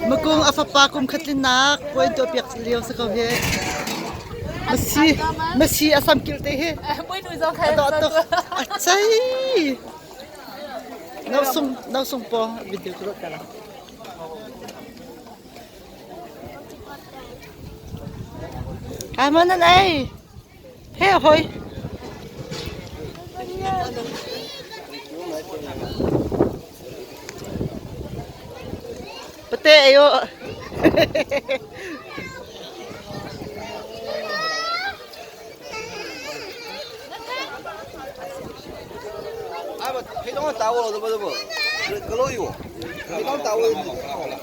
Makung a fapa kum khat tlinnak puai an tuahpiak lio si ko hi. Masi masi a sam kilh te hi. A dawh tuk. A cei. Nau sung nau sung paw video ka ruat la. Ai man nan ei. He hoi. Pate ayo. 哎不，黑东打我了，对不对不？个老有，黑东打我好了。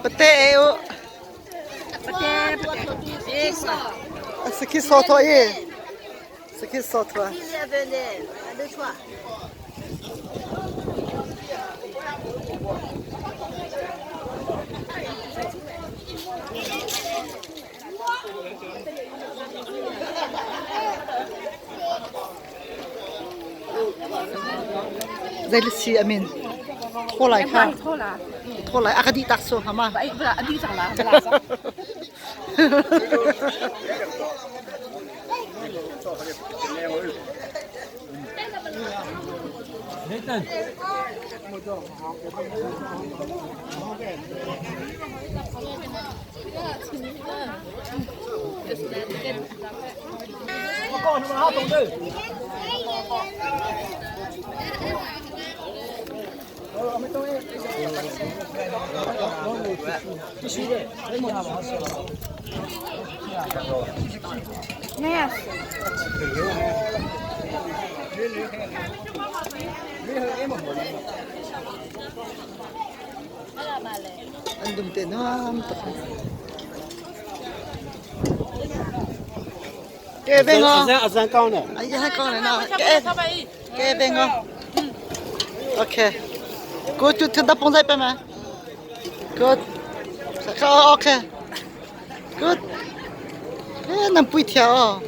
Pate ayo. Sakhi sawthaw i. Sakhi sawthaw. Zei le si a min? Thaw lai kha. Thaw lai. A ka dih tak so hnga ma? An dum te nuam tuk. Ke ve ngo. Ai ha con này nào. Ke ke ve ngo. Okay. Cô chú thân đắp bông dây mà. Good. Okay. Good. Ê, nằm bụi theo.